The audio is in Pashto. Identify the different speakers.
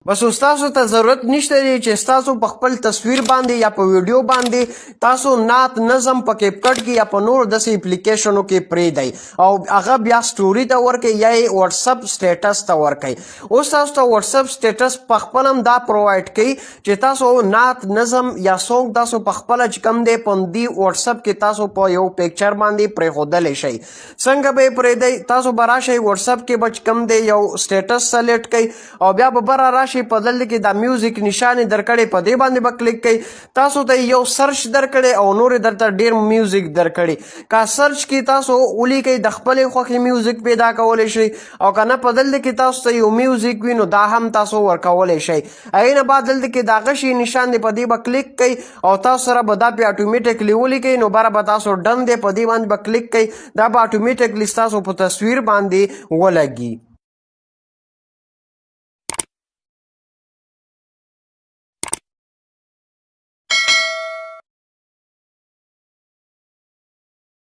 Speaker 1: بس اوس تاسو ته ضرورت نشته دی چې تاسو په خپل تصویر باندې یا په ویډیو باندې تاسو نعت نظم په کیپ کټ کې یا په نور داسې اپلیکیشنو کې پرېږدئ او هغه بیا سټوري ته ورکئ یا یې واتساپ سټیټس ته ورکئ. اوس تاسو ته واتساپ سټیټس په خپل هم دا پرووایډ کوي چې تاسو نعت نظم یا سونګ تاسو په خپله چې کوم دی په همدې واتساپ کې تاسو په یو پکچر باندې پرېښودلی شئ. څنګه به یې پرېږدئ؟ تاسو به راشئ واتساپ کې به چې کوم دی یو سټیټس سلیکټ کړئ او بیا به بره راشي، په دلته کې دا میوزیک نشان درکړي، په دې باندې به کلیک کړئ. تاسو ته یو سرچ درکړي او نور درته ډیر میوزیک درکړي. که سرچ کې تاسو ولیکئ د خپلې خوښې میوزیک پیدا کولی شئ، او که نه په دلته کې تاسو ته یو میوزیک وي نو دا هم تاسو ورکولی شئ. هغې نه بعد دلته کې دا غشي نشان دی، په دې به کلیک کړئ او تاسو سره به دا پې اټومیټکلی ولیکئ، نو بره به تاسو ډن دی، په دې باندې به کلیک کړئ، دا به اټومیټکلی ستاسو په تصویر باندې ولګي.